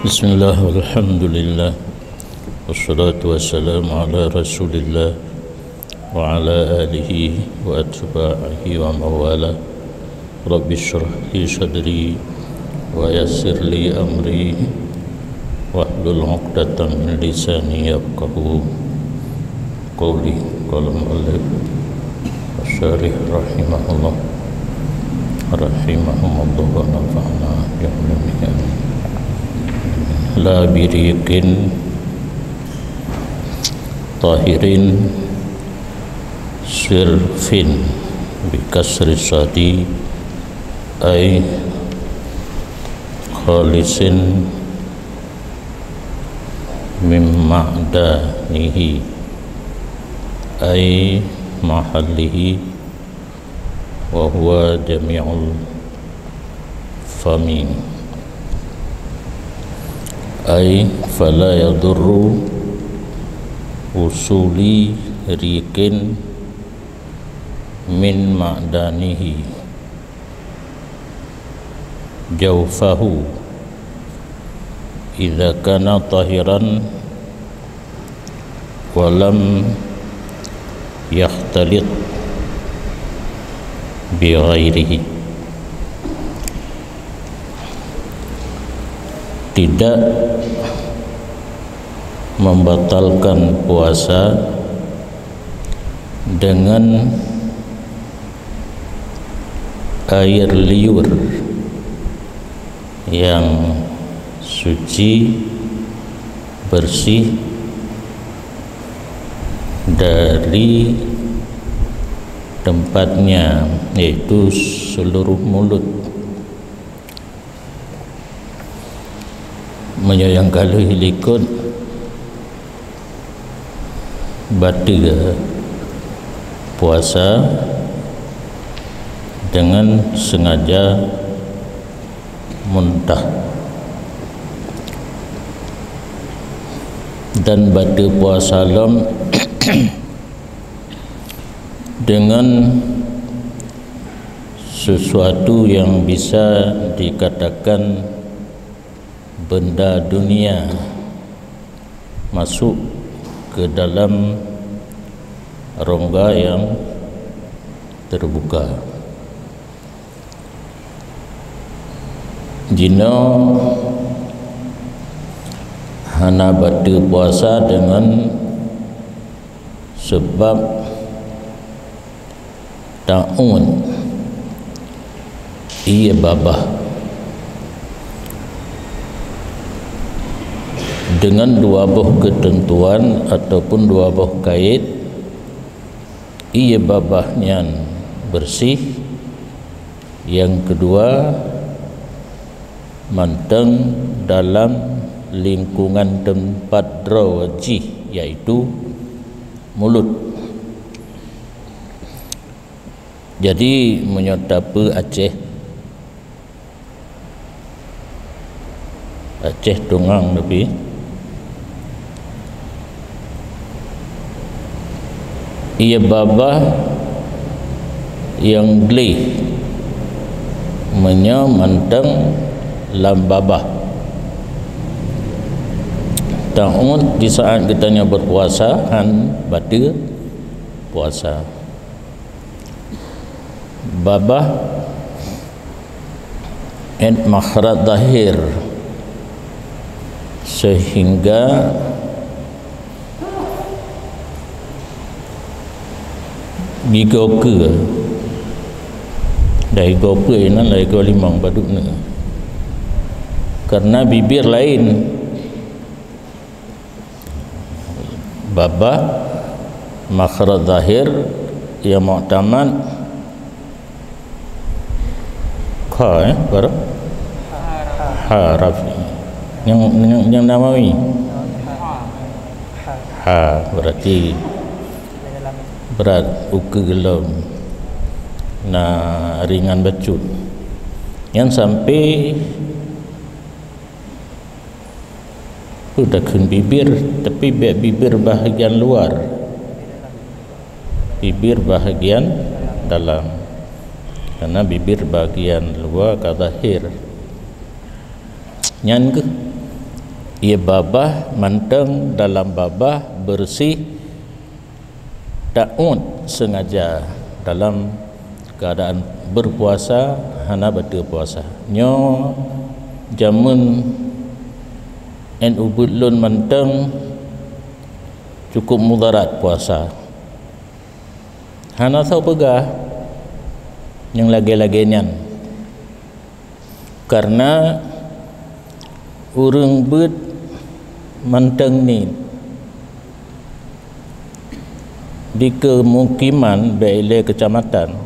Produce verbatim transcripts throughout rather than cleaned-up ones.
Bismillah, walhamdulillah, wassalatu wassalamu ala Rasulillah wa ala alihi wa atba'ihi wa mawala. Rabbi shrah li sadri wa yassir li amri wahlul 'uqdatam min lisani yafqahu qawli. Qala mu'allif wa syarih rahimahullah, rahimahumullah wa nafa'na bi ulumihi, amin. La biriqin tahirin sirfin bi kasri sadi, ay khalisin min ma'danihi, ay mahallihi, wa huwa jami'ul fami, ay fala yadurru usuli riqin min ma'danihi jaufahu idza kana tahiran wa lam yakhtalit bi ghairihi. Tidak membatalkan puasa dengan air liur yang suci, bersih dari tempatnya, yaitu seluruh mulut. Meunyoe nyang ka lheueh likot bateue puasa dengan sengaja muntah, dan bateue puasa lom dengan sesuatu yang bisa dikatakan benda dunia masuk ke dalam rongga yang terbuka. Jinoe hana bateue puasa dengan sebab ta'ud ié babah dengan dua boh keuteuntuan ataupun dua boh kait. Ié babah nyan bersih, nyang keudua mantong dalam lingkungan teumpat droe jih, yaitu mulut. Jadi, meunyoe tapeue Aceh, Aceh tungang, tapi ié babah nyang gleh meunyoe mantong lam babah. Ta'ud di saat geutanyoe berpuasa, han bateue puasa. Babah 'et makhraj zahir, sehingga gigoe keue, daigoe keue inan daigoe limong padub neu. Karena bibir laén. Babah makhraj zahir nyang muktamad kha, eh, baru? Ha, rafi. Nyang, nyang, nyang Nawawi. Ha, berarti berat ukeue lom na ringan bacut. Nyang sampai Peue takheun bibir, tapi bèk bibir bahagian luar. Bibir bahagian dalam. Karena bibir bahagian luar ka zahir. Nyan keuh. Ie babah mantong dalam babah beureuséh, ta'ud seungaja dalam keuadaan beurpuasa hana bateue puasa. Nyoe jameun en ubeuet lôn mantong cukup mudarat puasa. Hana soe peugah nyang lagée-lagée nyan. Kareuna ureuëng beuet mantong niet di keumukiman bék lé keucamatan,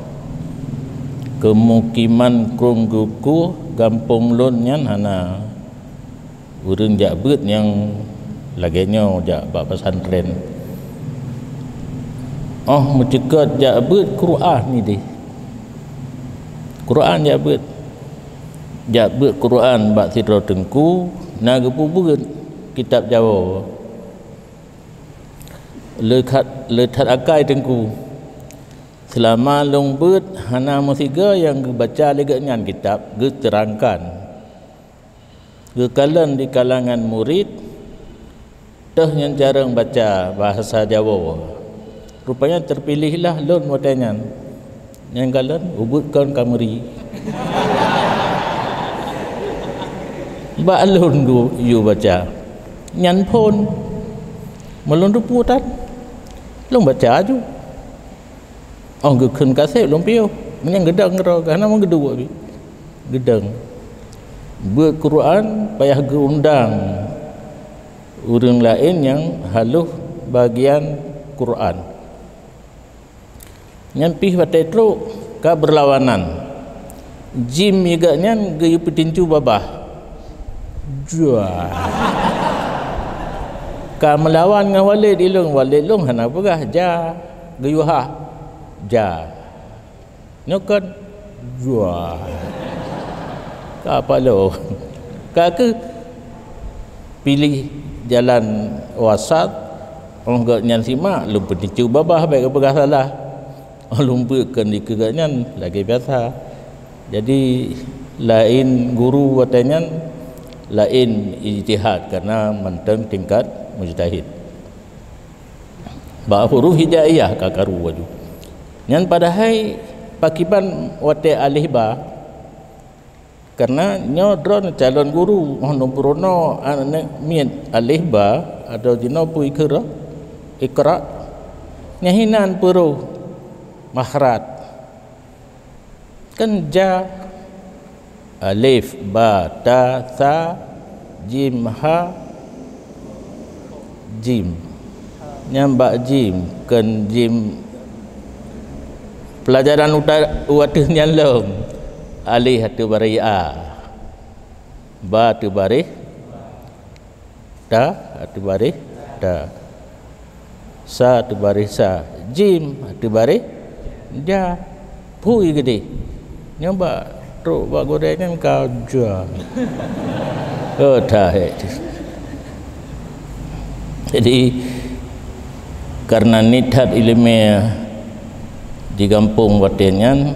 keumukiman krueng geukueh gampông lôn nyan hana. Ureuëng jak beuet nyang lagée nyoe jak bak pesantren. Oh meucukot jak beuet Quran idéh. Quran jak beuet. Jak beuet Quran bak sidroe teungku na geupeubuet kitab Jawoe. Le that, le that akai teungku. Seulama lôn beuet hana meusigoe nyang geubaca lé geuhnyan kitab geuteurangkan. Geukalon di kalangan murit, toh nyang jareueng baca bahasa Jawoe. Rupanya teupiléh lah lôn watée nyan. Nyang kalon ubeuet kon ka meuri. Bak lôn gu-, yue baca. Nyan phon. Meulôn teupeu tan. Lôn baca aju. Oh geukheun kaseb lôn piôh. Meunyan geudong keudroe, hana meugeudue pih. Geudong. Beuet Quran payah geuundang ureuëng laén nyang haloh bagian Quran. Nyan pih watée trok ka beurlawanan. Jim nyan geuyue peutincu babah. Jua. Ka meulawan ngon Walid ilong, Walid long hana peugah ja, geuyue ha. Ja. Nyoe kan jua. Ka palo. Ka keuh piléh jalan wasat, oh gobnyan simak, lôn peutincu babah bék geupeugah salah. Oh lôn beuet kon dikeue gobnyan lagée biasa. Jadi laén guru watée nyan, laén ijtihad karena mantong tingkat mujtahid. Bak huruf hijaiyah ka karu aju. Nyan padahai pakiban watée alih ba. Karena nyoe droe calon guru, oh neupurono aneuk miet alih ba atau jinoe peue ikheun, ikra. Nyan hinan peureuh mahrat. Kan ja, alif, ba, ta, sa, jim, ha, jim. Nyan bak jim, kon jim pelajaran uta-, u ateueh nyan lom. Alif ateueh baréh a. Ba ateueh baréh ta, ateueh baréh ta. Sa ateueh baréh sa. Jim ateueh baréh ja. Phui geudeh. Nyoe bak trok bak gurée nyan ka jua. Oh, dah, eh. Jadi, karena niet that iéleumé di gampông watée nyan,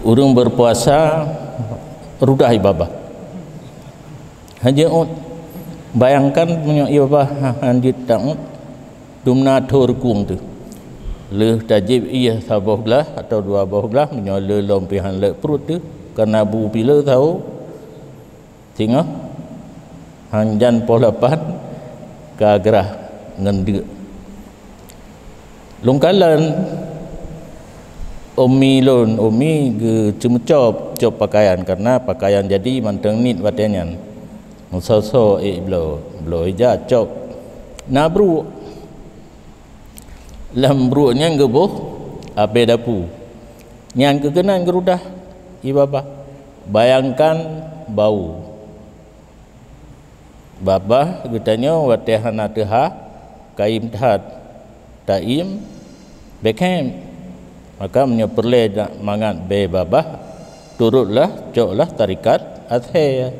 ureuëng beurpuasa rudah ie babah. Hana jeuet. Bayangkan meunyoe ie babah ha-, hana jeuet taôt, dumna thô reukueng teuh. Lheueh tajieb ie saboh glah atau dua boh glah, meunyoe le lom pih hana leuet pruet teuh, karena bu pileue saho singoh, hanjan poh lapan ka grah ngon deuk. Lôn kalon umi lôn, umi geuceumeucop, cop pakaian, karena pakaian jadi mantong niet watée nyan. Meusoe-soe ék bloe, bloe ija cop. Na bruek. Lam bruek nyan geuboh abée dapu. Nyan keuh keunan geurudah ie babah. Bayangkan bau. Babah geutanyoe watée hana teuhah, kayém that, taiem, bék hem. Maka meunyoe peureulée mangat bée babah, turotlah, coklah tarekat Azhar.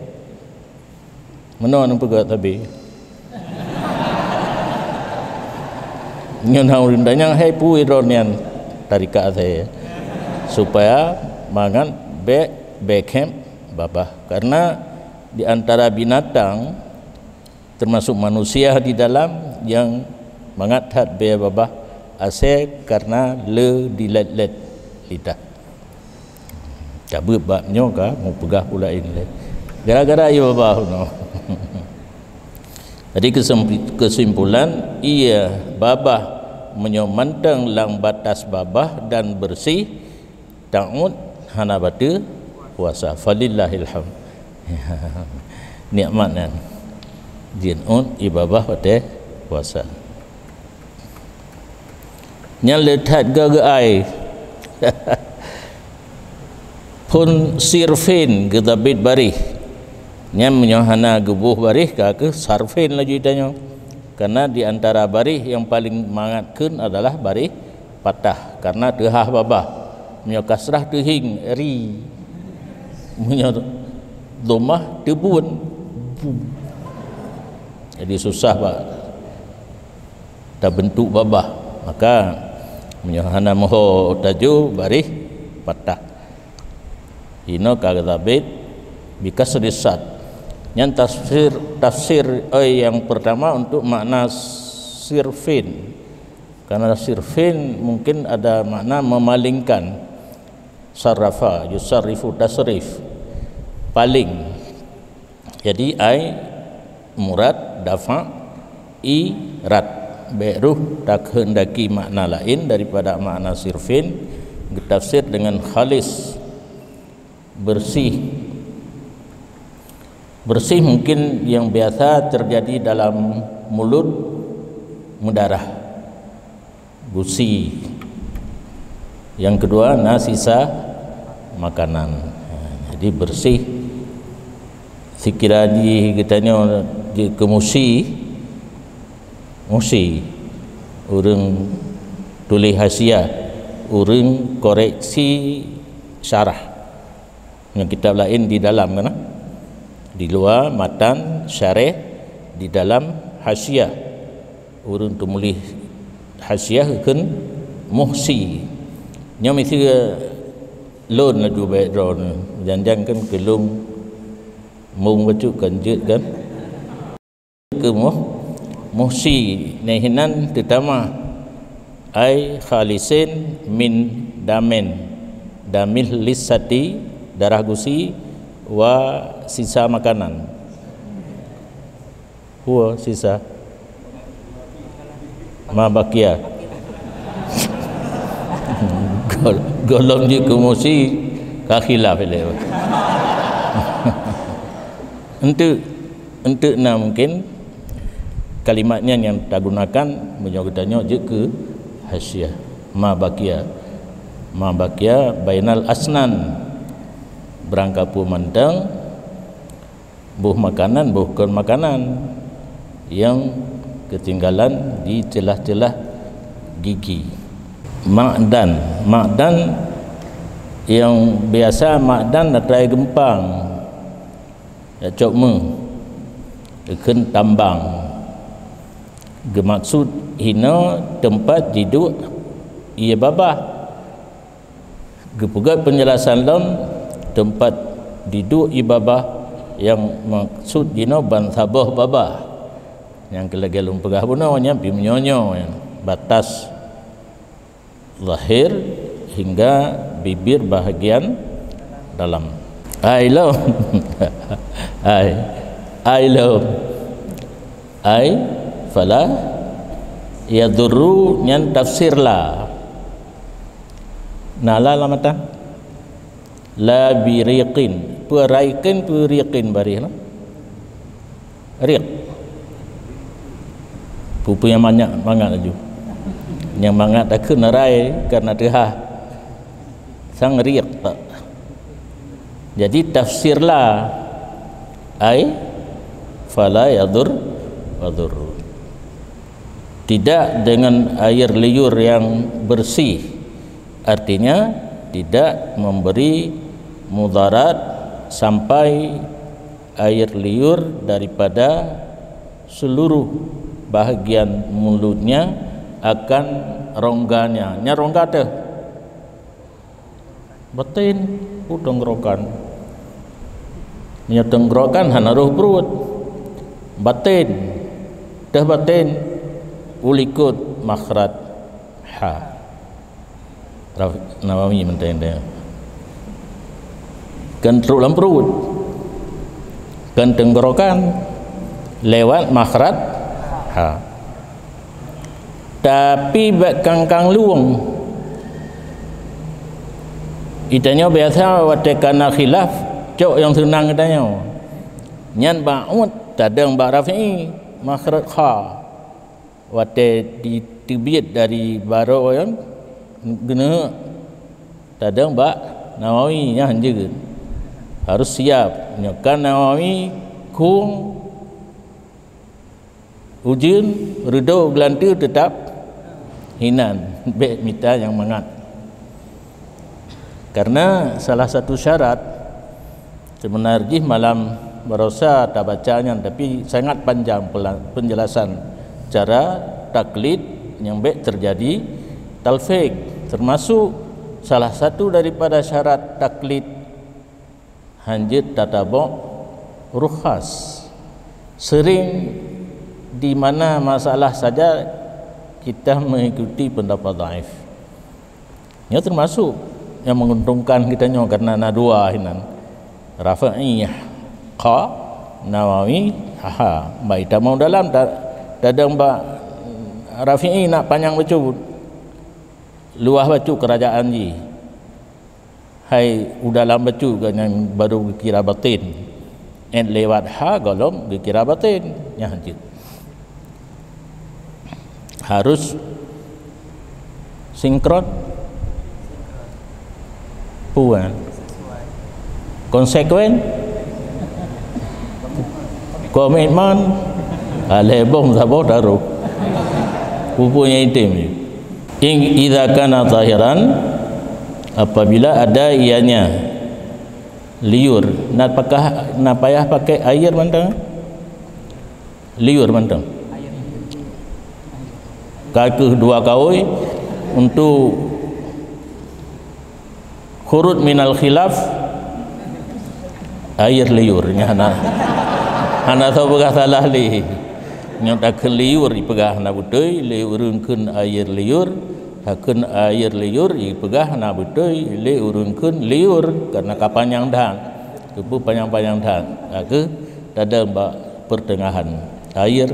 Meunoe neupeugah sabe. Nyoe na ureuëng tanyong, "Hai peue droe nyan tarekat Azhar?" Supaya mangat bék, bék hem babah. Karena Di antara binatang, termasuk manusia di dalam, nyang mangat that bèe babah asèe karena le dilèt-lèt lidah. Cabeuet bab nyoe ka mupeugah peue laén lé. Gara-gara ie babah bunoe. Jadi kesempi-, kesimpulan, ie babah meunyoe mantong lam batas babah dan bersih, taôt hana bateue puasa. Falillahil hamd. Nikmat nyan. Jeuet ôt ie babah watèe puasa. Nyan le that geu-geu ai. Phôn sirfin, geuteubiet baréh. Nyan meunyoe hana geuboh baréh, ka keuh sarfin laju tanyoe. Karena di antara baréh nyang paleng mangat kheun adalah baréh patah, karena teuhah babah. Meunyoe kasrah teuhieng, ri. Meunyoe dhammah, teubuet, bu. Jadi susah bak tabentuk babah. Maka meunyoe hana meuho tajô, baréh patah. Inoe ka geuteubiet bi kasri sad. Nyan tafsir, tafsir, eh, nyang pertama untuk makna sirfin. Karena sirfin mungkin ada makna memalingkan. Sarrafa, yusarrifu tasrif. Paling. Jadi, ai murad dafa' irad. Bèk rôh takeuheundaki makna laén daripada makna sirfin, geutafsir dengan khalis, bersih. Bersih mungkin yang biasa terjadi dalam mulut meudarah. Gusi. Yang kedua, na sisa makanan. Ha, jadi bersih. Sikira jih geutanyoe jeuet keu musi, musi, ureuëng tuléh hasiah, ureuëng koreksi syarah. Ngon kitab laén di dalam kan? Di luwa matan syarah, di dalam hasiah. Ureuëng teumuléh hasiah kheun muhsi. Nyoe miseue lôn laju bèk droeneuh. Janjan kan keu lôn mong bacut kan jeuet kan? Keu muh-, muhsi, nyan hinan teutamah, ai khalisin min damin, damil lisati, darah gusi, wa sisa makanan. Hua sisa. Ma bakia. Gol-, golom jeuet keu muhsi, ka khilaf ilée. Enteuk, enteuk na mungkin kalimat nyan nyang tagunakan meunyoe geutanyoe jeuet keu hasiah. Ma bakia. Ma bakia bainal asnan. Barangkapeue mantong boh makanan, boh kon makanan nyang keutinggalan di ceulah-ceulah gigi. Makdan. Makdan nyang biasa makdan atra geumpang. Jak cok meu, kheun tambang. Geumaksud hinoe teumpat jiduek ie babah. Geupeugét peunjelasan lom, teumpat jiduek ie babah nyang maksud jinoe ban saboh babah. Nyang keu lagée lôn peugah bunoe nyan pih meunyoe nyoe nyan, batas zahir hingga bibir bahagian dalam. Ai lom. Ai. Ai lom. Ai fala yadurru nyan tafsir la. Na la lam ata? La biriqin. Peue raiqin, peue riqin baréh lah. Riq. Peue-peue nyang mangat, mangat laju. Nyang mangat takheun rai karena teuhah. Sang riq tak. Jadi tafsir la, ai fala yadur, yadur. Tidak dengan air liur yang bersih. Artinya tidak memberi mudarat sampai air liur daripada seluruh bahagian mulutnya akan rongganya. Nya rongga teuh. Batin, peue tenggorokan. Meunyoe tenggorokan hana roh pruet. Baten, teuh baten, u likot makhraj ha. Raf-, Nawawi mantong dia. Kan trok lam pruet. Kan tenggorokan lewat makhraj ha. Tapi bak kangkang luwong, geutanyoe biasa watée kana khilaf, cok nyang seunang geutanyoe. Nyan bak uet tadong bak Rafi'i, makhraj kha. Watée jiteubiet dari baroe nyan, geuneuk tadong bak Nawawi nyan jeuet. Harus siap. Nyoe kan Nawawi khueng ujeuen, reudoh geulanteue teutap hinan, bék mita nyang mangat. Karena salah satu syarat, sebenarnya jih malam barosa tabaca nyan, tapi sangat panjang pela-, penjelasan cara taklid nyang bék terjadi talfik. Termasuk salah satu daripada syarat taklid, hanjeuet tatabok rukhas. Sering di mana masalah saja kita mengikuti pendapat dhaif. Nyoe termasuk nyang menguntungkan geutanyoe karena na dua hinan. Rafi'i kha, Nawawi ha. Bak ita mau dalam ta-, tadong bak Rafi'i nak panyang bacut. Luwah bacut keurajaan jih. Hai u dalam bacut geuh nyan baru geukira baten. Ét lewat ha gohlom geukira baten. Nyan jeuet. Harus sinkron. Puan. Konsekuen. Komitmen. Alebong saboh taruh. Pupu nyang item. In idza kana zahiran, apabila ada ianya liur, na pakah, na payah pakai air mantong? Liur mantong. Ka keuh dua kaul untuk khurud minal khilaf, air liur. Nyan hana, hana soe peugah salah lé. Nyoe takheun liur ipeugah hana beutôi, lé ureuëng kheun air liur, takheun air liur ipeugah hana beutôi, lé ureuëng kheun liur, karena ka panyang that. Keupeue panyang-panyang that? Ka keuh tadong bak pertengahan. Air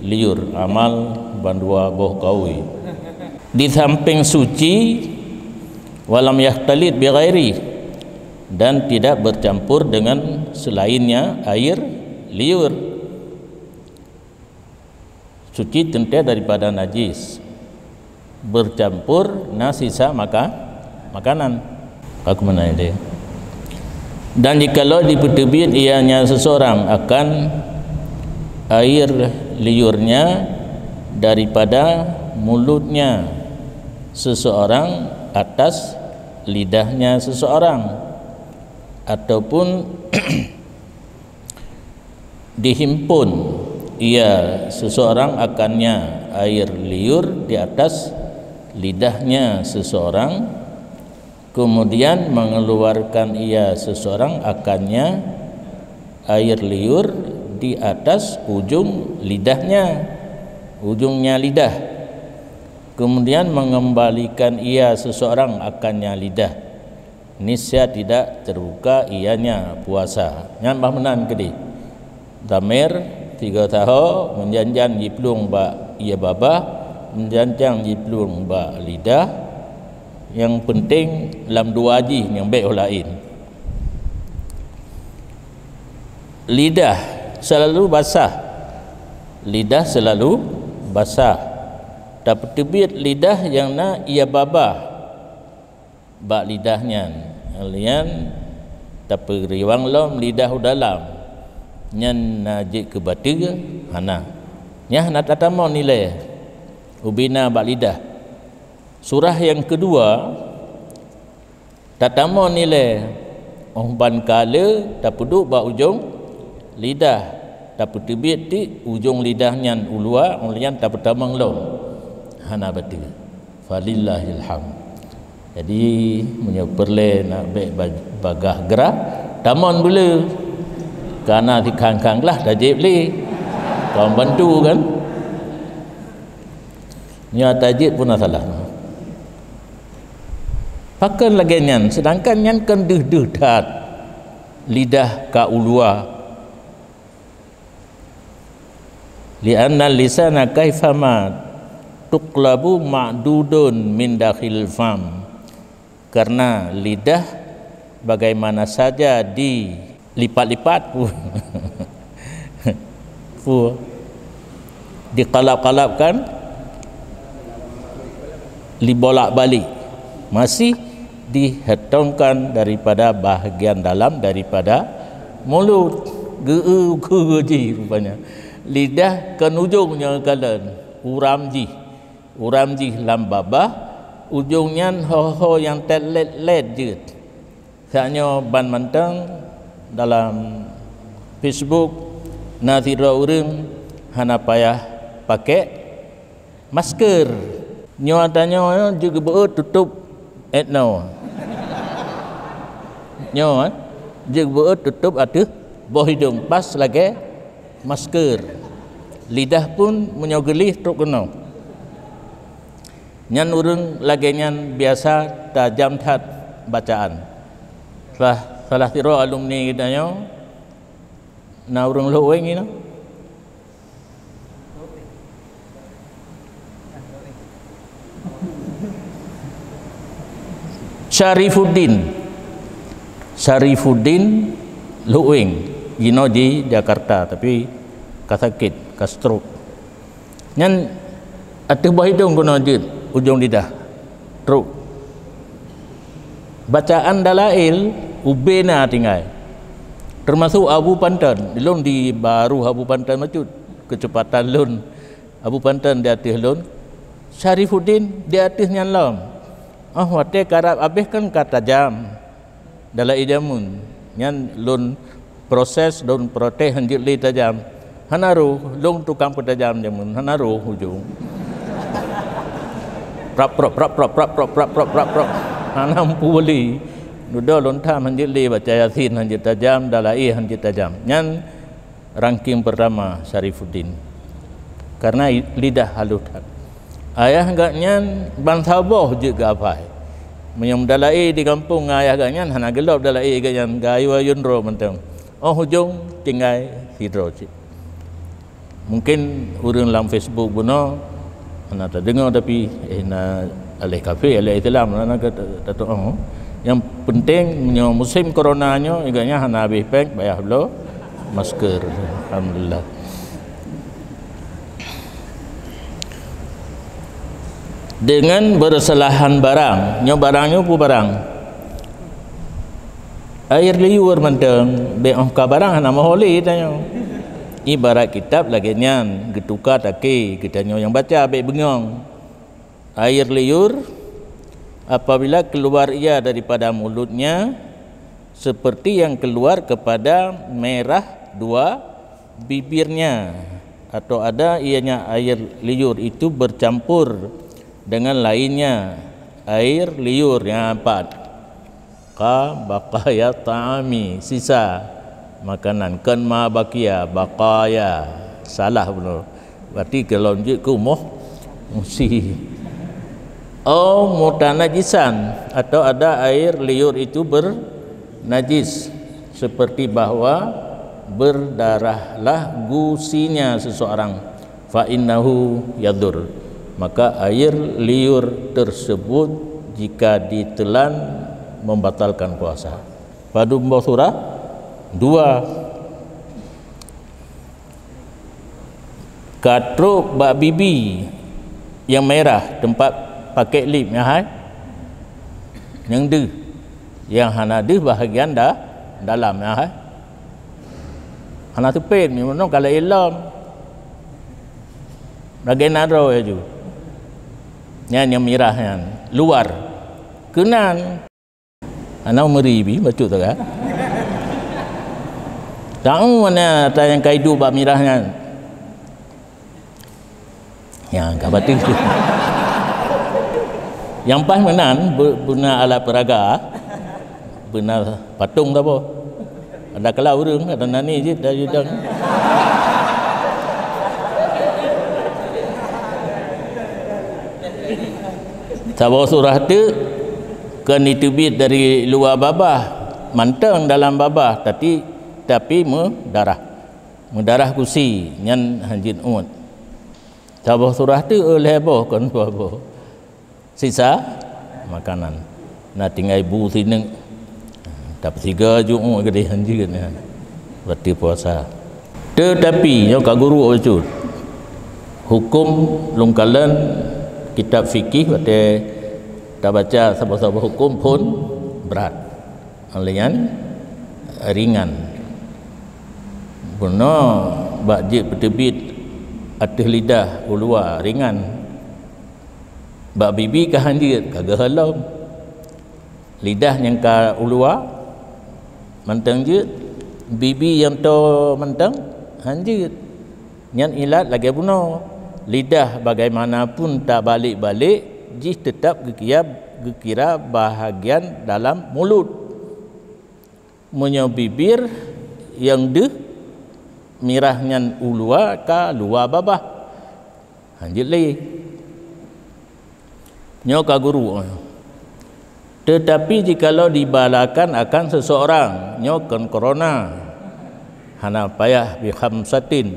liur, amal bandua boh kaul. Di samping suci, walam yahtalit bi ghairi, dan tidak bercampur dengan selainnya air liur. Suci teuntée daripada najis, bercampur na sisa maka-, makanan. Aku meunan deh. Dan jikalau dipeuteubiet ianya seseorang akan air liurnya daripada mulutnya seseorang atas lidahnya seseorang, ataupun dihimpun ia seseorang akannya air liur di atas lidahnya seseorang, kemudian mengeluarkan ia seseorang akannya air liur di atas ujung lidahnya, ujungnya lidah, kemudian mengembalikan ia seseorang akannya lidah, niscaya tidak terbuka ianya puasa. Nyan bah meunan keudeh. Dhamir tiga taho, meujan-jan jiplueng bak ié babah, meujan-jan jiplueng bak lidah. Nyang penting lam dua jih, nyang bék laén. Lidah selalu basah. Lidah selalu basah. Tapeuteubiet lidah nyang na ié babah bak lidah nyan. Nyang lian tapeuriwang lom lidah u dalam. Nyan na jeuet keu bateue? Hana. Nyan hana tatamong ilée ubena bak lidah. Surah nyang keudua, tatamong ilée, óh ban ka le tapeuduek bak ujong lidah, tapeuteubiet tik ujong lidah nyan u luwa, óh lheueh nyan tapeutamong lom. Hana bateue. Falillahil hamd. Jadi, meunyoe peureulée nak bék ba-, bagah grah, tamong beuleu. Kana si khang-khang lah tajép lé. Kawan bantu kan? Nyoe tajép pun na salah. Pakon lagée nyan, sedangkan nyan kan deuh-deuh that lidah ka u luwa. Li'anna lisana kaifama tuqlabu ma'dudun min dakhil fam. Karena lidah bagaimana saja dilipat-lipat pun, pun dikalap-kalapkan, dibolak-balik, masih dihetongkan daripada bahagian dalam daripada mulut. Geu-eu keu jih rupanya. Lidah kan ujong nyang kalon, uram jih. Uram jih lam babah, ujong nyan ho-ho nyang tét lét-lét jeuet. Sak nyoe ban mantong dalam Facebook na sidroe ureuëng hana payah pakai masker. Nyoe tanyoe jeuet geubeuet tutôb etno. Nyoe, eh, jeuet geubeuet tutôb ateueh boh idong pas lagée masker. Lidah pun meunyoe geulih trok keunoe. Nyan ureuëng lagée nyan biasa tajam that bacaan. Salah, salah sidroe alumni geutanyoe na ureuëng Lhok Weng inoe. Syarifuddin. Syarifuddin Lhok Weng. Jinoe di Jakarta tapi ka sakét, ka stroke. Nyan ateueh boh idong keunoe jeuet ujong lidah. Trok. Bacaan Dalail ubé na tinggai. Teumasok Abu Panton. Lôn di baruh Abu Panton bacut. Keucepatan lôn Abu Panton di ateueh lôn. Syarifuddin di ateueh nyan lom. Oh watée karab abéh kan ka tajam. Dalam ijamun nyan lôn proses, lôn protes hanjeuet lé tajam. Hana roh, lôn tukang peutajam jamun, hana roh ujong. Prap, prap, prap, prap, prap, prap, prap, prap, prap, prap. Hana meupuléh. Dudoe lôn tham hanjeuet lé baca Yasin hanjeuet tajam, Dalail hanjeuet tajam. Nyan ranking pertama Syarifuddin. Karena lidah halus that. Ayah gak nyan ban saboh jeuet geuhafai. Meunyoe Dalail di gampông ngon ayah gak nyan hana geulop Dalail gak nyan, gayue-ayue droe mantong. Oh ujong tinggai sidroe cit. Mungkin ureuëng lam Facebook bunoe hana tadeungoe tapi, eh, na aleh kafé, aleh Islam, na, na ka ta-, tatu'oh. Nyang penting meunyoe musim corona nyoe, gak nyan hana habéh péng, payah bloe masker. Alhamdulillah. Dengan bersalahan barang. Nyoe barang nyoe peue barang? Air liur mantong, bék óh ka barang hana meuhôi lé tanyoe. Ibarat kitab lagée nyan, geutuka takée, geutanyoe nyang baca bék beungong. Air liur, apabila keluar ia daripada mulutnya, seperti yang keluar kepada merah dua bibirnya, atau ada ianya air liur itu bercampur dengan lainnya, air liur yang empat. Ka baqaya ta'ami, sisa makanan. Kon ma baqiya, baqaya. Salah bunoe. Berarti keu lom jeuet keu moh musi. Au mutanajisan, atau ada air liur itu bernajis, seperti bahwa berdarahlah gusinya seseorang. Fa innahu yadur, maka air liur tersebut jika ditelan membatalkan puasa. Padum boh surah? Dua. Ka trok bak bibi nyang merah teumpat pakek lip nyan hai. Nyang deuh, nyang hana deuh bahagian da-, dalam nyan hai. Hana teupet, meunoe ka laén lom. Lagée naro laju. Nyan nyang mirah nyan, luar. Keunan. Hana meuri bi bacut taga. Tahu mana ata nyang ka idup bak mirah nyan. Nyang ka batin tu. Nyang paih meunan be-, beuna alat peuraga, beuna patong saboh. Ada kala ureuëng, ada nani jeuet, ada judang. Saboh surah teuk kon jiteubiet dari luwa babah, mantong dalam babah, tapi, tapi meudarah. Meudarah gusi, nyan hanjeuet uet. Saboh surah teuk, eh, lhée boh kon dua boh. Sisa makanan. Na tinggai bu sineuk. Tapi siga ju uet keudeh hanjeuet nyan. Berarti puasa. Tetapi, nyoe ka guru bacut. Huköm lôn kalon kitab fikih watée tabaca saboh-saboh huköm phon brat. Óh lheueh nyan ringan. Bunoe bak jeuet peuteubiet ateueh lidah u luwa ringan. Bak bibi ka hanjeuet, ka geuhôi lom. Lidah nyang ka u luwa mantong jeuet, bibi nyang toe mantong hanjeuet. Nyan ilat lagée bunoe. Lidah bagaimanapun tabalek-balek, jih teutab geukira, geukira bahagian dalam mulut. Meunyoe bibir nyang deuh mirah nyan u luwa ka luwa babah, hanjeuet lé. Nyoe ka guru. Tetapi jikalau dibalakan akan seseorang, nyoe kon corona, hana payah bi khamsatin,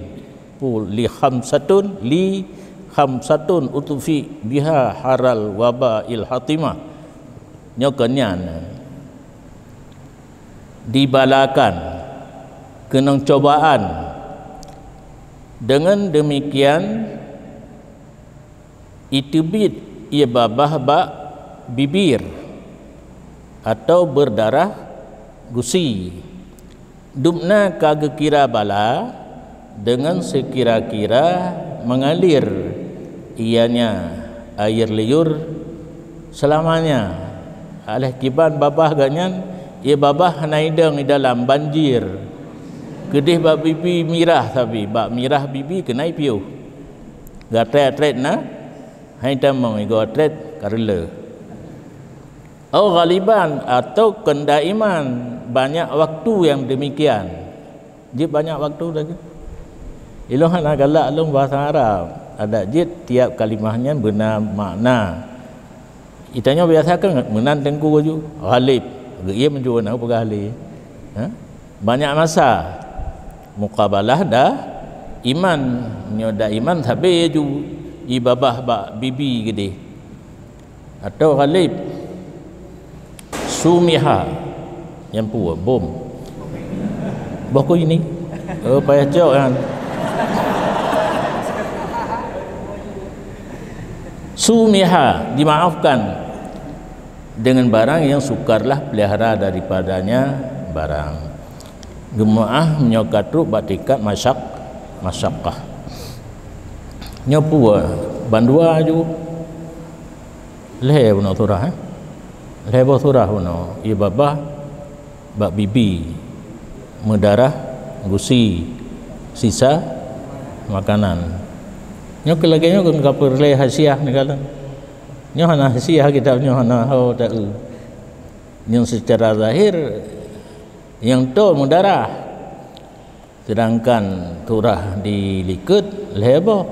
pu-, li khamsatun, li khamsatun utfi biha haral waba il hatimah. Nyoe kon nyan. Dibalakan, keunong cobaan. Deungon deumikian, jiteubiet ié babah bak bibir, atau beudarah gusi. Dubna ka geukira bala deungon seukira-kira meungalir, ianya air liur seulamanya. Aléh kiban babah geuh nyan, ié babah hana idong di dalam banjir. Keudeh bak bibi mirah sabe, bak mirah bibi keunan piôh. Geutrét-trét na, hai tamong igoe trét ka reuloh. Au ghaliban, atau kon daiman, banyak waktu yang demikian. Jeuet banyak waktu lagi. Ilôn hana galak lôn bahasa Arab. Adak jeuet tiap kalimah nyan beuna makna. Itanyoe biasa kan meunan teungku ju. Ghalib. Geuiem ju na peugah lé. Ha? Banyak masa. Mukabalah dah iman. Nyoe dah iman sabe ju ié babah bak bibi geudeh. Atau ghalib. Sumiha. Nyang peue? Bom. Boh ku ini. Oh, payah cok kan. Sumiha, dimaafkan dengan barang yang sukarlah pelihara daripadanya barang. Geumeuáh meunyoe ka trok bak tingkat masyak-, masyakkah. Nyoe peue? Bandua ju. Lhée bunoe surah, eh? Lhée boh surah bunoe. Ié babah bak bibi. Meudarah gusi. Sisa makanan. Nyoe keu lagée nyoe keu ka peureulée hasiah neukalon. Nyoe hana hasiah kitab nyoe hana ho taeu. Nyang seucara zahir nyang toe meudarah. Sedangkan surah di likot lhée boh.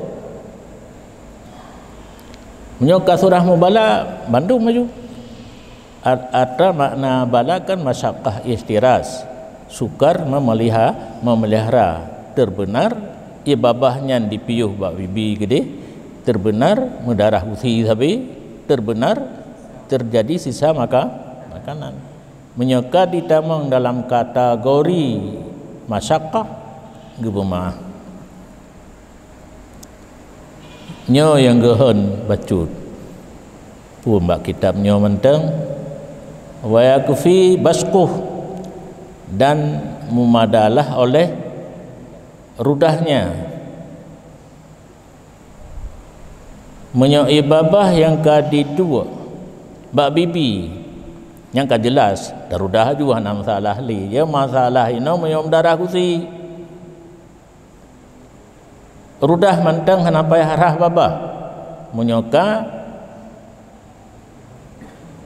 Meunyoe ka surah mubala, bandum maju. At-, atra makna bala kan masyakkah ihtiras, sukar memeliha-, memelihara, terbeunar ié babah nyan dipiôh bak bibi geudeh, terbeunar meudarah gusi sabe, terbeunar terjadi sisa maka-, makanan. Meunyoe ka ditamong dalam kategori masyakkah, geubeumah. Nyoe nyang geuhon bacut. Phon bak kitab nyoe mantong, wa yakfi basquh, dan meumadalah oleh rudahnya. Meunyoe ié babah nyang ka diduek bak bibi, nyang ka jeulaih, tarudah aju hana masalah lé. Ya masalah inoe meunyoe meudarah gusi. Rudah mantong hana payah rhah babah. Meunyoe ka,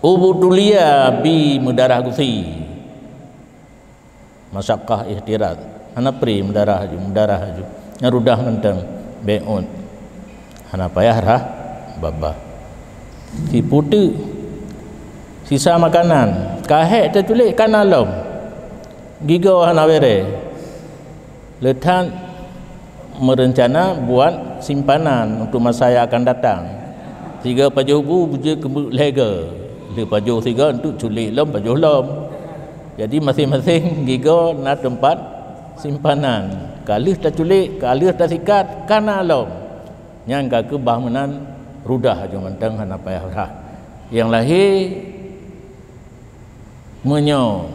ubtulia bi meudarah gusi. Masyakkah ihtiraz. Hana pri meudarah aju, meudarah aju. Nyan rudah mantong, bék ôt. Hana payah rhah babah. Siputeuk sisa makanan, ka hék teuculik ka na lom. Gigoe hana béré. Le that meurencana buat simpanan untuk masa yang akan datang. Sigoe pajoh bu beujeuet keu lhèe goe. Le pajoh sigoe untuk culik lom, pajoh lom. Jadi maséng-maséng gigoe na teumpat simpanan. Ka lheueh taculik, ka lheueh tasikat, ka na lom. Nyan ka keubah meunan rudah aju mantong hana payah rhah. Nyang lahé meunyoe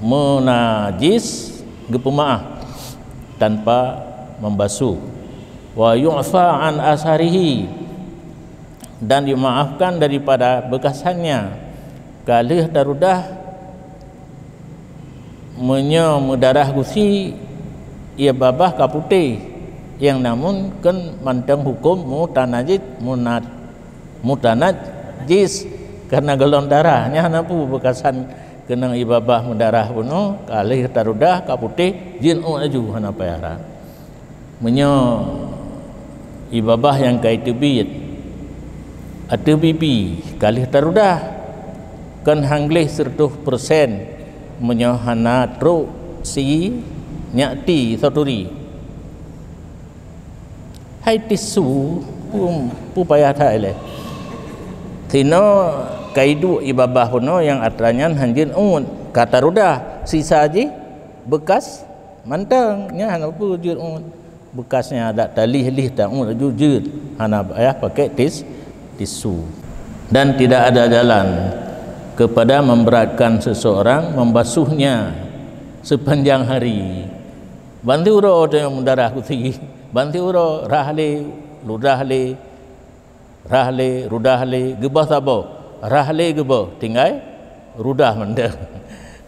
meunajis geupeumeuáh tanpa membasuh. Wa yu'fa an asarihi, dan dimaafkan daripada beukasannya. Ka lheueh tarudah, meunyoe meudarah gusi, ie babah ka putéh, nyang namun kon mantong huköm mutanajis, muna-, mutanajis, karena golom darah nyan hana peue beukasan keunong ie babah meudarah bunoe, ka lheueh tarudah ka putéh, jeuet ôt aju hana payah rhah. Meunyoe ie babah nyang ka iteubiet ateueh bibi ka lheueh tarudah, kon han gleh seureutôh persen meunyoe hana trok si nyak ti soturi. Hai tisu, peue, peue payah that ilée. Sinoe ka iduek ie babah bunoe nyang atra nyan han jeuet ôt, ka tarudah, sisa jih beukas mantong, nyan hana peue jeuet ôt. Beukasnya dak talih-lih taôt laju jeuet, hana payah pakai tis-, tisu. Dan tidak ada jalan kepada memberatkan seseorang membasuhnya sepanjang hari. Ban siuroe teuh meudarah gusi, ban siuroe rhah lé, rudah lé, rhah lé, rudah lé, geuboh saboh, rhah lé geuboh, tinggai rudah mantong.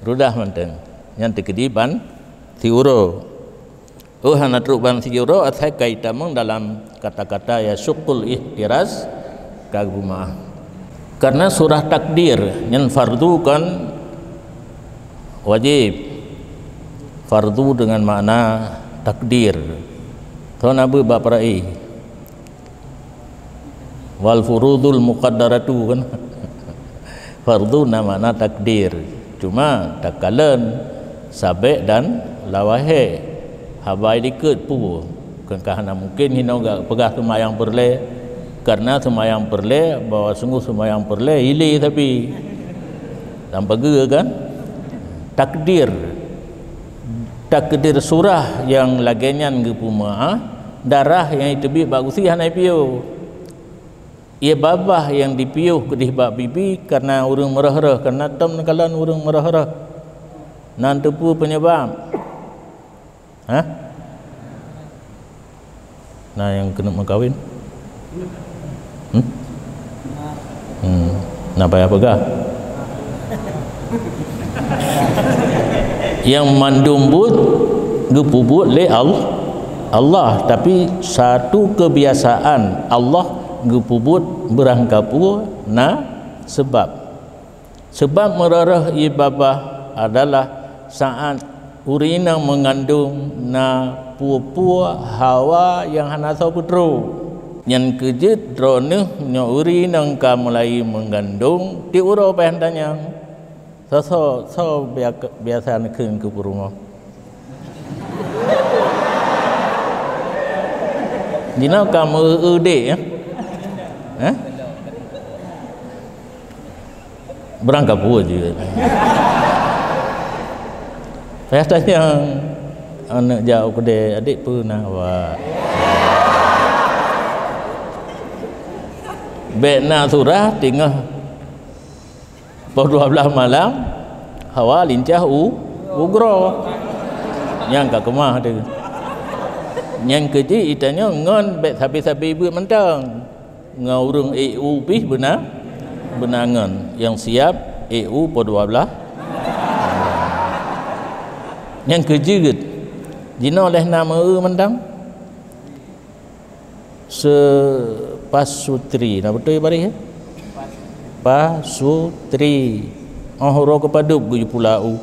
Rudah mantong. Nyan teukeudi ban siuroe. Oh, hana trok ban siuroe asai ka itamong dalam kata-kata yasyuqqul ihtiraz ka geupeumaáh. Karena surah takdir nyan fardu kon wajéb. Fardu dengan makna takdir. Kon abu bak peura'i. Wal furudul muqaddaratu kan. Fardu na makna takdir. Cuma takalon sabek dan lawahé. Haba likot peue. Kon ka hana mungkin hinoe gak peugah seumayang peureulée. Karena seumayang peureulée, bahwa sungguh seumayang peureulée ilée tapi. Tanpa geu kan? Takdir. Takdir surah nyang lagée nyan geupeumaáh, darah nyang iteubiet bak gusi hana ipiôh. Ie babah nyang dipiôh keudeh bak bibi kareuna ureuëng meureuh-reuh, kareuna tom neukalon ureuëng meureuh-reuh. Nan teupeue peunyeubab? Hah? Na nyang keuneuk meukawen? Hmm? Hmm. Na payah peugah. Nyang mandum buet geupeubuet lé Al-, Allah, tapi satu kebiasaan Allah geupeubuet beurangkapeue na sebab. Sebab meureuh-reuh ie babah adalah saat ureuëng inong meungandong na peue-peue hawa nyang hana soe peutrok. Nyan keuh jeuet droeneueh meunyoe ureuëng inong ka meulai meungandong, tiep uroe payah tanyong, "Soe, soe, soe bia-, biasa neukheun keu peurumoh?" Jinoe ka meu-eu dék, ya? Hah? Beurangkapeue jeuet. Payah tanyong, aneuk jak u keudè, "Adék peue na?" Wah. Bék na surah teungoh poh dua blaih malam, hawa lincah u, u groe. Nyang ka keumah teuh. Nyang keuji itanyoe ngon bék sabe-sabe beuet mantong. Ngon ureuëng ék u pih beuna, beuna ngon nyang siab ék u poh dua blaih. Nyang keujeuet, jinoe lheueh na meu-eu mantong. Seupasutri, na beutôi baréh, ya? Pasutri. Oh, uroe keupadub geuyue pula u.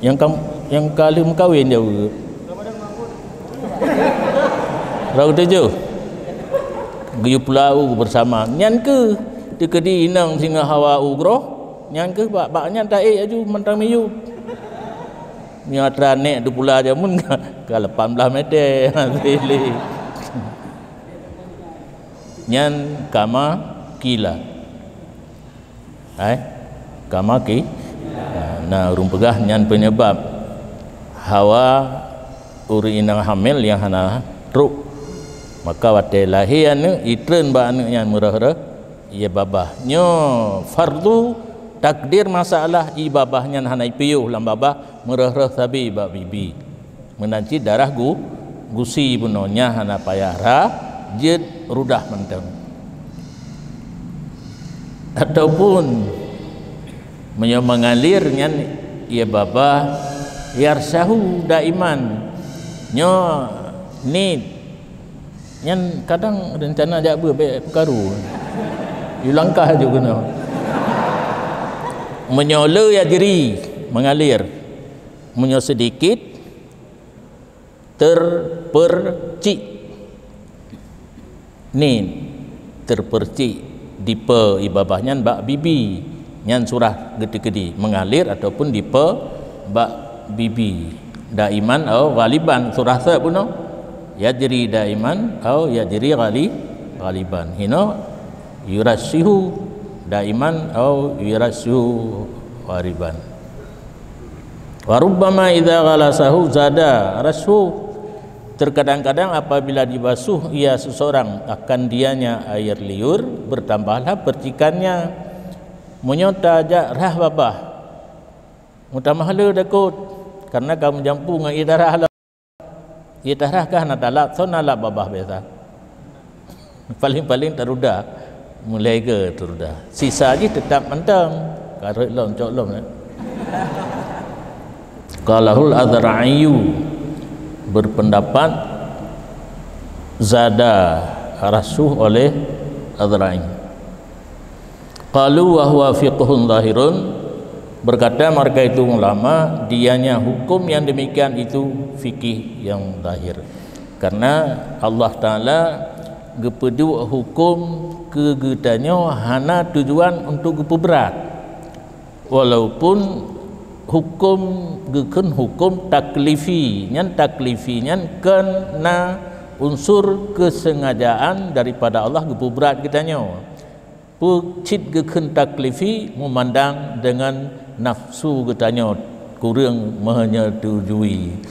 Nyang ka, nyang ka lheueh meukawen jaweueb. Rot tujoh. Geuyue pula u beusama. Nyan keuh teukeudi inong singoh hawa u groh. Nyan keuh bak, bak nyan taék laju mantong miyueb. Nyoe atra nèk teupula jameun ka, ka lapan blaih mètè. Nyan kama kila. Hai, kama ki-, na ureuëng peugah nyan peunyeubab hawa ureuëng inong hamil nyang hana trok. Maka watèe lahé aneuëk, itreun bak aneuëk nyan meureuh-reuh ié babah. Nyoe fardu takdir masalah ié babah nyan hana ipiôh lam babah, meureuh-reuh sabe bak bibi. Meunan cit darah gu-, gusi bunoe nyan hana payah rhah, jeuet rudah mantong. Ataupun meunyoe meungalir nyan ié babah, yarsyahu daiman. Nyoe nit. Nyan kadang reuncana jak beuet bèk peukaru. Yue langkah aju keunoe. Meunyoe le yajri, meungalir. Meunyoe seudikit, teupeurcik. Nin, teupeurcik dipe ié babah nyan bak bibi. Nyan surah geuteukeudi, meungalir ataupun dipe bak bibi. Daiman au ghaliban, surah seb bunoe. Yajri daiman au yajri ghali-, ghaliban. Hino yurassyihu daiman au yurassyihu ghaliban. Wa rubbama idza ghalasahu zada rashu. Terkadang-kadang apabila dibasuh ia seseorang akan dianya air liur, bertambahlah percikannya. Meunyoe tajak rhah babah, meutamah le takot, karena ka meujampu ngon ié darah lom. Ié darah ka hana talap, soe na lap babah biasa. Paléng-paléng tarudah, mulai ke tarudah. Sisa jih teutap mantong. Karot lom, cok lom, eh. Qalahul Azra'iyu, berpendapat zada rashu oleh Azra'i. Qalu wa huwa fiqhun zahirun, berkata mereka itu ulama, dianya hukum yang demikian itu fikih yang zahir. Karena Allah Taala geupeuduek hukum keu geutanyoe hana tujuan untuk geupeubrat. Walaupun hukum geukheun hukum taklifi, nyan taklifi nyan kon na unsur keusengajaan daripada Allah geupeubrat geutanyoe. Peue cit geukheun taklifi meumandang deungon nafsu geutanyoe kureueng meunyeutujui,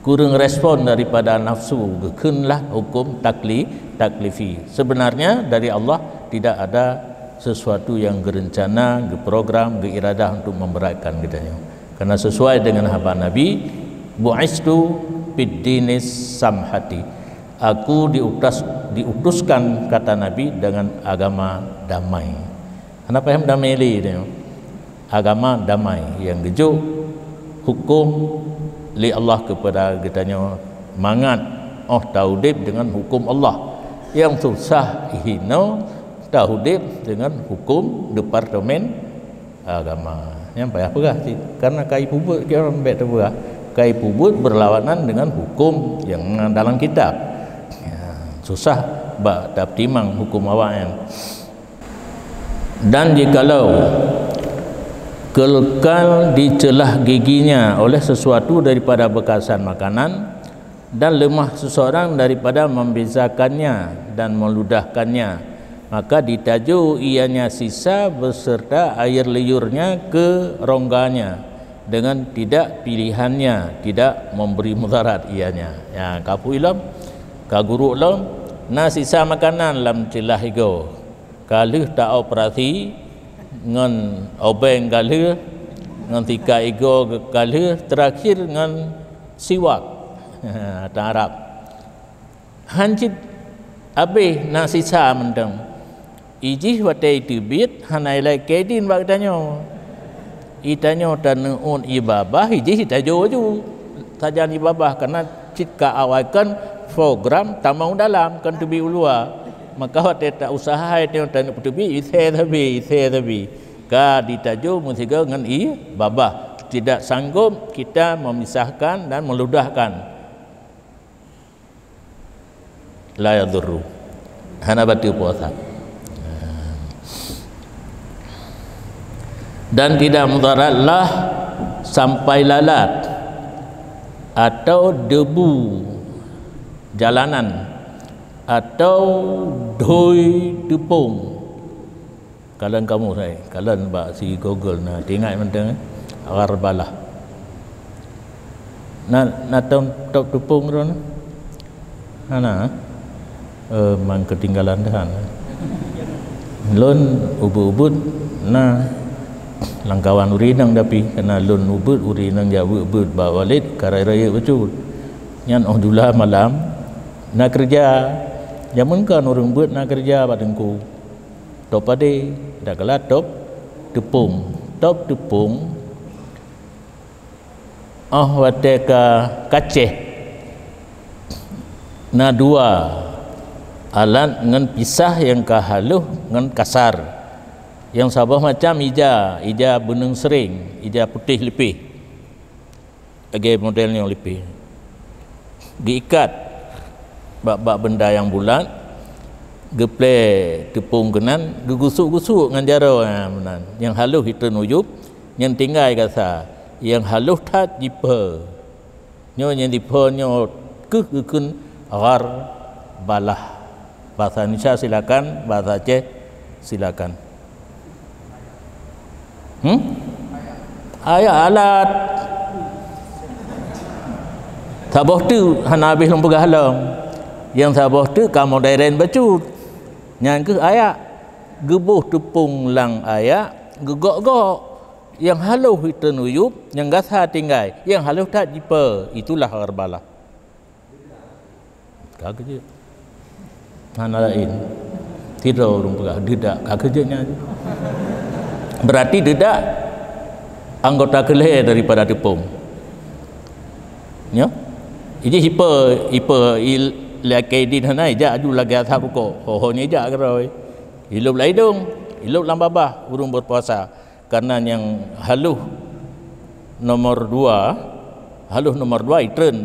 kureueng respon daripada nafsu, geukheunlah hukum takli-, taklifi. Sebenarnya dari Allah tidak ada sesuatu yang geurencana, geuprogram, geuiradah untuk memberatkan geutanyoe. Karena sesuai dengan haba Nabi, "Bu'istu bid dinis samhati." Aku diutus, diutuskan, kata Nabi, dengan agama damai. Hana payah damai lé nyoe. Agama damai nyang geujok hukum lé Allah keupada geutanyoe mangat 'oh taudeb deungon hukum Allah. Nyang susah hino taudeb deungon hukum departemen agama. Nyang payah peugah cit. Karena kai peubuet kira bèk teupeugah. Kai peubuet berlawanan dengan hukum nyang na dalam kitab. Ya, susah bak tapeutimang hukum awaknyan. Dan jikalau kekal dicelah giginya oleh sesuatu daripada beukasan makanan, dan lemah seseorang daripada membezakannya dan meludahkannya, maka ditajo ianya sisa beserta air liurnya ke rongganya dengan tidak pilihannya, tidak memberi mudarat ianya. Ya, ka peue lom, ka gurok lom, na sisa makanan lam ceulah igoe. Ka lheueh taoperasi ngon obeng ka lheueh, ngon sikat igoe ka lheueh, terakhir ngon siwak. Tan Arab. Han cit abéh na sisa mantong. Ijih watèe iteubiet hana ilakèe idin bak geutanyoe. Itanyoe taneuôt ié babah, ijih itajo laju sajan ié babah, kareuna cit ka awai kon program tamong dalam, kon teubiet u luwa. Maka watèe ta useuha itanyoe taneuôt peuteubiet, isé sabe, isé sabe. Ka ditajo meusigoe ngon ié babah. Tidak sanggup kita memisahkan dan meludahkan. La yadurru. Hana bateue puasa. Dan tidak mudarat lah sampai lalat atau debu jalanan atau doi teupông. Kalon kamoe sai, kalon bak si Google na, teuingat mantong, eh? Gharbalah. Na, na tom, tom teupông droe na? Hana, eh? Eh, mang keutinggalan that. Lôn ubeuet-ubeuet na lam kawan ureueng inong, tapi kana lôn ubeuet ureueng inong jak beuet-beuet bak Walid, ka rayeuk-rayeuk bacut. Nyan óh jula malam na keureuja. Jameun kan ureueng beuet na keureuja bak teungku. Top padé, dak kala top teupông. Top teupông, óh watée ka kacéh, na dua alat ngon pisah nyang ka halôh ngon kasar. Nyang saboh macam ija, ija beuneueng seuréng, ija putéh leupeh. Lagée model nyoe leupeh. Geuikat bak, bak beunda nyang bulat, geuplée teupông keunan, geugusok-gusok ngon jaroe nyang meunan. Nyang halôh itreun u yup, nyang tinggai gasa, nyang halôh that jipeue. Nyoe nyang jipeue nyoe kheueh geukheun gharbalah. Bahasa Indonesia silakan, bahasa Aceh silakan. Hmm? Ayak alat. Saboh teuk hana habéh lôn peugah lom. Nyang saboh teuk ka modern bacut. Nyan kheueh ayak. Geuboh teupông lam ayak, geugok-gok. Nyang halôh itreun u yup, nyang gasa tinggai, nyang halôh that jipeue, itulah gharbalah. Ka keujeuet. Hana laén. Sidroe ureueng peugah, "Deudak." Ka keujeuet nyan. Berarti deudak anggota keu lhée daripada teupông. Nyo? Iji hipe, hipe il-, lé akai di hana ijak aju lagée asap rukok. Ho-ho nyan ijak keudroe. Ilop lam idong, ilop lam babah ureueng berpuasa. Karena nyang halôh nomor dua, halôh nomor dua itreun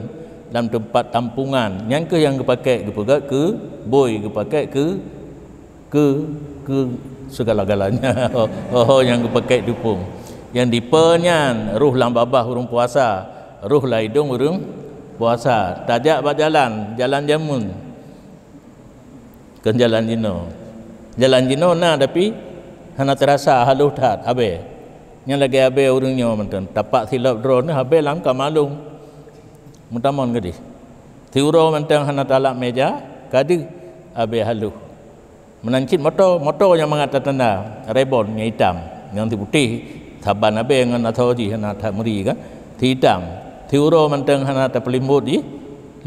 lam teumpat tampungan. Nyan kheueh nyang geupakék geupeugét keu bôi, geupakék keu, keu, keu segala-galanya. Oh, oh, nyang geupakék teupông. Nyang dipeue nyan roh lam babah ureueng puasa, roh lam idong ureueng puasa. Tajak bak jalan, jalan jameun. Kon jalan jinoe. Jalan jinoe na, tapi hana teurasa, halôh that, abée. Nyan lagée abée ureueng nyoe mantong. Tapak silop droeneuh abée lam ka malông. Meutamong keudeh. Siuroe mantong hana talap meja, ka deuh abée halôh. Meunan cit moto, moto nyang mangat tatanda, rebon nyang itam, nyang siputéh, saban abée ngon asoe jih hana that meuri kan. Siitam. Siuroe mantong hana tapeulimbot jih,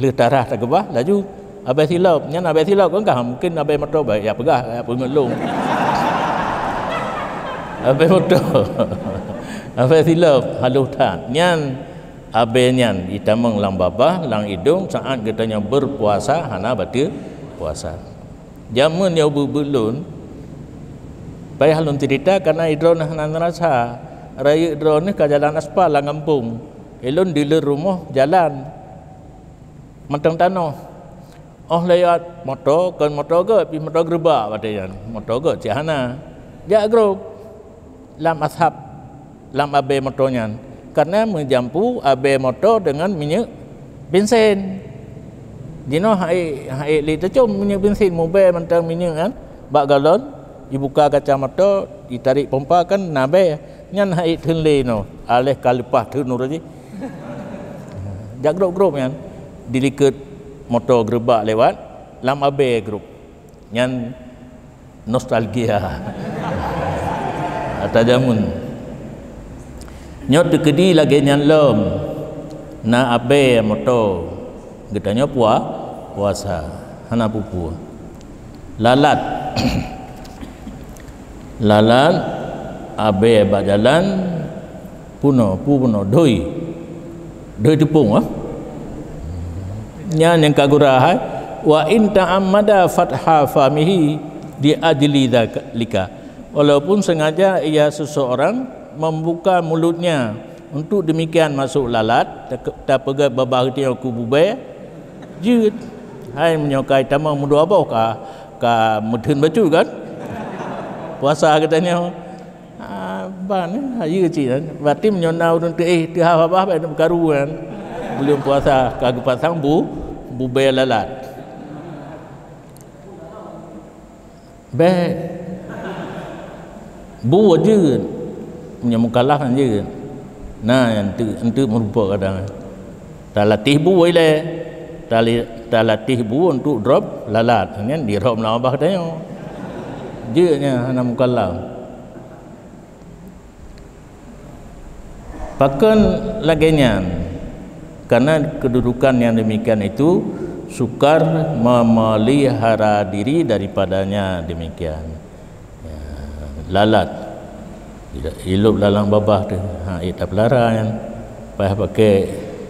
lheueh tarah takeubah, laju abée silop. Nyan abée silop kan kah, mungken abée moto bah, ya peugah, ya peungeut lôn. Abée moto. Abée silop, halôh that. Nyan abée nyan itamong lam babah, lam idong, saát geutanyoe berpuasa, hana bateue puasa. Jameun nyoe beuet-beuet lôn, payah lôn ceurita karena droeneuh hana neurasa. Rayeuk droeneuh ka jalan aspal lam gampông. Ilôn dilee rumoh jalan mantong tanoh. Óh lewat moto, kon moto gét, pih moto geureubak watée nyan. Moto gét cit hana. Jak grob lam asap, lam abée moto nyan. Karena meujampu abée moto deungon minyeuk bensin. Jinoe han ék, han ék lé teucom minyeuk bensin, mubée mantong minyeuk nyan bak galon, jibuka kaca moto, jitarék pompa kan na abée. Nyan han ék theun lé nyoe, aléh ka leupah theun uroe jih. Jak grob-grob nyan, dilikot moto geureubak lewat, lam abée grob. Nyan nostalgia ata jameun. Nyoe teukeudi lagée nyan lom, na abée moto geutanyoe pua-, puasa, hana peue-peue. Lalat. Lalat, abée bak jalan, punoe, pu-, punoe, doi. Doi teupông, ah. Nyan nyang ka gura hai, "Wa in ta'ammada fatha famihi li ajli dzalika." Walaupun sengaja ia seseorang membuka mulutnya Untuk demikian masuk lalat, ta-, tapeugét babah geutanyoe keu bubée, jeuet. Hai meunyoe ka tamong meudua boh ka, ka meutheun bacut kan? Puasa geutanyoe. Ah, ban, eh, hayeue cit kan. Berarti meunyoe na ureuëng teuéh teuhah babah, bèk meukaru kan. Buleuen puasa ka geupasang bu-, bubée lalat. Bèk. Bu jeuet. Meunyoe mukallaf kan jeuet. Nah, enteuk, enteuk meurumpok kadang. Talatéh bu ilée. Tali-, talatéh bu untuk drop lalat. Nyan dirop lam babah tanyoe. Jeuet nyan hana mukallaf. Pakon lagée nyan? Karena kedudukan yang demikian itu sukar memelihara diri daripadanya demikian. Ya, lalat. Ilop lalang babah tu. Ha, eh, tapeulara nyan. Payah pakai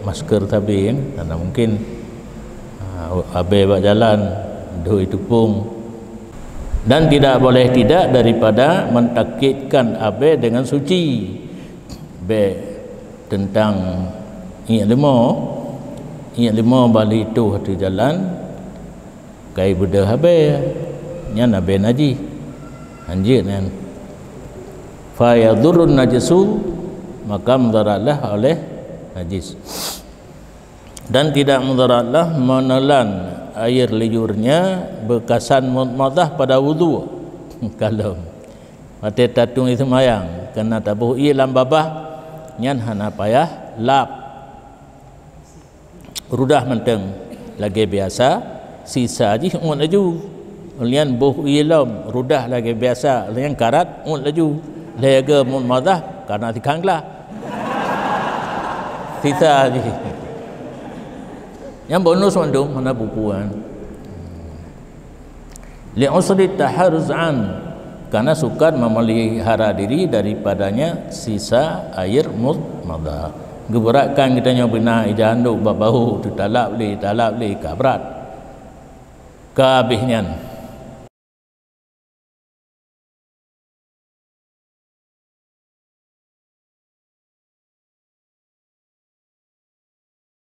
masker sabe kan. Karena mungkin, ha, abée bak jalan, doi tupông. Dan tidak boleh tidak daripada mentakkidkan abée dengan suci. Bèk teuntang iék leumo, iék leumo bali toh ateueh jalan, kai beudôh abée, nyan abée najih. Hanjeuet nyan. Fa yadhurrun najsu, maka mudaratlah oleh najis. Dan tidak mudaratlah menelan air liurnya bekasan mudmadah pada wudhu. Kalau watée tatueng ie seumayang, keunan taboh ie lam babah, nyan hana payah lap. Rudah mantong lagée biasa, sisa jih uet laju. Ulian boh ie lom, rudah lagée biasa, ulian karat uet laju. Lagée mudmadah, kana sikang glah. Sisa jih. Nyang bonus mandum hana bubuan. Li usri taharruz an, karena sukar memelihara diri daripadanya sisa air mudmadah. Geuberatkan geutanyoe beuna ija handuk bak bahu, teutalab lé, talab lé, ka brat. Ka habéh nyan.